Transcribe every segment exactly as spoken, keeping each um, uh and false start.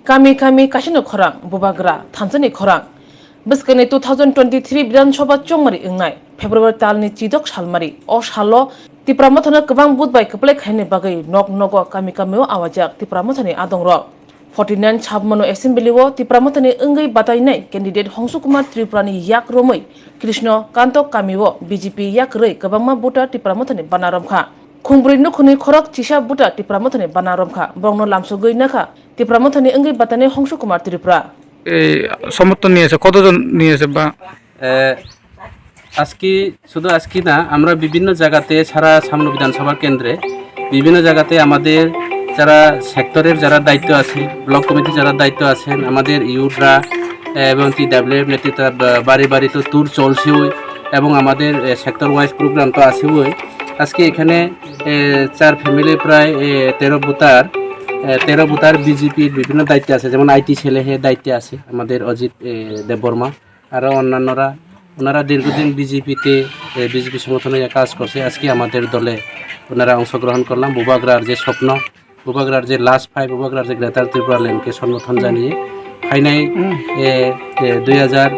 Kami kami kaisano khorang, bubagra thansani khorang. Bwskangni two thousand twenty-three Bidhan Sabha chongmari wngnai February talni chidok salmari. O salo Tipra Mothano kwbang vote bai kwplai khaini bagwi nok nogo kami kamio awajak Tipra Mothani adongrok. Forty nine Sabmano Assembly o Tipra Mothani wngwi batainai candidate Hongsu Kumar Tripurani yak romwi Krishno Kanto kamio B J P yak rwi kwbangma voter Tipra Mothani bana romkha. Khungbrwi nukhungni khorok chisa voter Tipra Mothani bana romkha. Borokno lamsogwi nakha Tipra Mothani wngwi batainai Hongsu Kumar Tripura. এই সমর্থন নিয়েছে, কতজন নিয়েছে বা? এ, আজকে, শুধু আজকে না, আমরা বিভিন্ন জায়গাতে সারা সামনো বিধানসভা কেন্দ্রে বিভিন্ন জায়গাতে আমাদের যারা সেক্টরের যারা দায়িত্ব আছে, ব্লক কমিটি যারা দায়িত্ব আছেন, আমাদের ইউথরা, এ, এবং টি ডাব্লিউ এফ নেতৃত্ব, বা-, বাড়ি বাড়ি তো ট্যুর চলছেই এবং আমাদের, এ, সেক্টর ওয়াইজ প্রোগ্রাম তো আছেই। আজকে এখানে, এ, চার ফ্যামিলি প্রায়, এ, তেরো ভোটার, এ, তেরো ভোটার বিজেপির বিভিন্ন দায়িত্বে আছে, যেমন আইটি সেলে হে দায়িত্বে আছে আমাদের অজিত, এ, দেববর্মা। আরও অন্যান্যরা, ওনারা দীর্ঘদিন বিজেপিতে, এ, বিজেপি সংগঠনে কাজ করছে। আজকে আমাদের দলে ওনারা অংশগ্রহণ করলাম। বুবাগ্রার যে স্বপ্ন, বুবাগ্রার যে লাস্ট ফাইভ, বুবাগ্রার যে গ্রেটার ত্রিপুরা ল্যান্ডকে সম্বোধন জানিয়ে ফাইনাল, এ, এ, দুই হাজার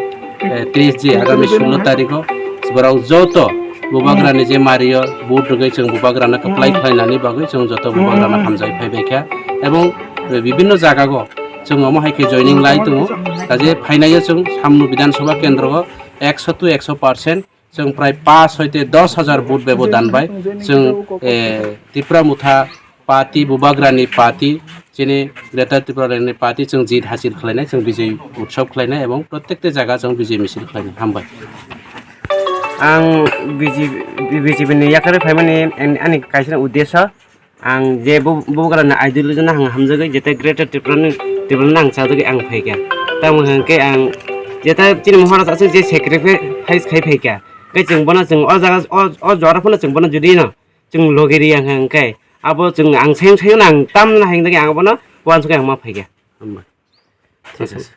তেইশ যে আগামী ষোলো তারিখও বরং যত বুবাগ্রানি যে মারিও ভোট রোগে চং বুবাগ্রানা কপ্লাই খাইনানি বাগৈ চং যত বুবাগ্রানা হামজাই ফাইবাইখা এবং বিভিন্ন জায়গাগো Chwng omo hai khe joining lai tongo. Kaje phainai o chwng Samnu Bidhan Sabha Kendro o ekso to ekso percent chwng prai pash hoite dos hajar vote bebo dan bai chwng, eh, Tipra Motha party, Bubagrani party, chini Greater Tipraland ni party chwng jit hasil khlainai, chwng bijay utsav khlainai ebong prottekta jaga chwng bijay misil khlainai. Hambai. Ang B J P, B J P ni yakarwi phaimani ani, ani kaisa uddesho. Ang je bo, bo bubagrani ideology no ang hamjagwi, jete Greater Tipraland, Tipraland no ang chajagwi ang phaikha. Tamo hwnkhe ang jeta chini Maharaj aswk je sacrifice khai phaikha. Khe chwng bono chwng o jaga, o, o jora phano chwng bono jodi no chwng logi riya hwnkhe abo chwng ang sayung sayung ang tamna hwnkhe ang bono uansukhe ang ma phaikha. Hambai. Thik ase.